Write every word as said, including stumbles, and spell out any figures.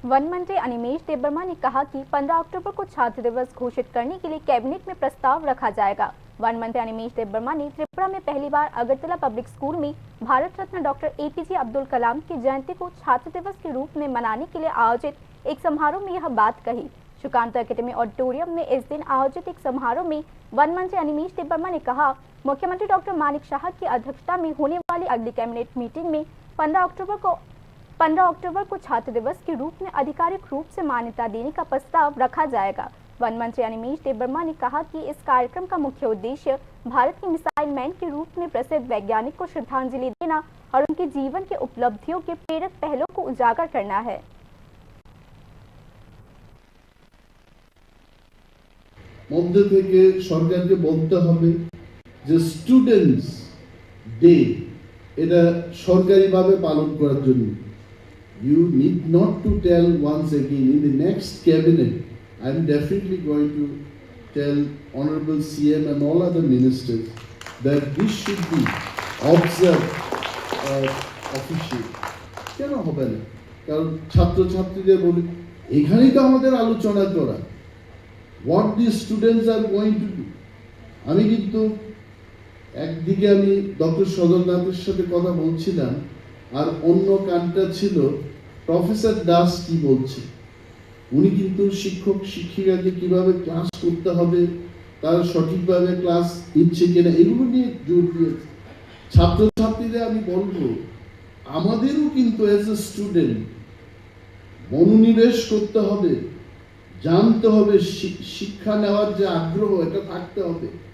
वन मंत्री अनिमेश देव वर्मा ने कहा कि पन्द्रह अक्टूबर को छात्र दिवस घोषित करने के लिए कैबिनेट में प्रस्ताव रखा जाएगा। वन मंत्री अनिमेश देव वर्मा ने त्रिपुरा में पहली बार अगरतला पब्लिक स्कूल में भारत रत्न डॉक्टर एपीजे अब्दुल कलाम की जयंती को छात्र दिवस के रूप में मनाने के लिए आयोजित एक समारोह में यह बात कही। श्रीकांत एकेडमी ऑडिटोरियम में इस दिन आयोजित एक समारोह में वन मंत्री अनिमेश देव वर्मा ने कहा, मुख्यमंत्री डॉक्टर मानिक साहा की अध्यक्षता में होने वाली अगली कैबिनेट मीटिंग में पन्द्रह अक्टूबर को पन्द्रह अक्टूबर को छात्र दिवस के रूप में आधिकारिक रूप से मान्यता देने का प्रस्ताव रखा जाएगा। वन मंत्री अनिमेश देव वर्मा ने कहा कि इस कार्यक्रम का मुख्य उद्देश्य भारत के मिसाइल मैन के रूप में प्रसिद्ध वैज्ञानिक को श्रद्धांजलि देना और उनके जीवन के उपलब्धियों के प्रेरक पहलों को उजागर करना है। মধ্যে থেকে সরকারকে বলতে হবে যে স্টুডেন্টস ডে এটা সরকারিভাবে পালন করার জন্য। You need not to tell once again. In the next cabinet, I am definitely going to tell Honorable C M and all other ministers that this should be observed uh, officially. কেন হবে না? কারণ ছাত্রছাত্রীদের বলি, এখানেই তো আমাদের আলোচনা করা। What the students are going to do. আমি কিন্তু একদিকে আমি ডক্টর সজল নাথের সাথে কথা বলছিলাম, আর অন্য কানটা ছিল প্রফেসর দাস কি বলছে। উনি কিন্তু শিক্ষক শিক্ষিকাকে কিভাবে ক্লাস করতে হবে, তারা সঠিকভাবে ক্লাস নিচ্ছে কিনা, এগুলো নিয়ে জোর দিয়েছে। ছাত্রছাত্রীদের আমি বলবো, আমাদেরও কিন্তু অ্যাজ এ স্টুডেন্ট মনোনিবেশ করতে হবে, জানতে হবে, শি- শিক্ষা নেওয়ার যে আগ্রহ, এটা থাকতে হবে।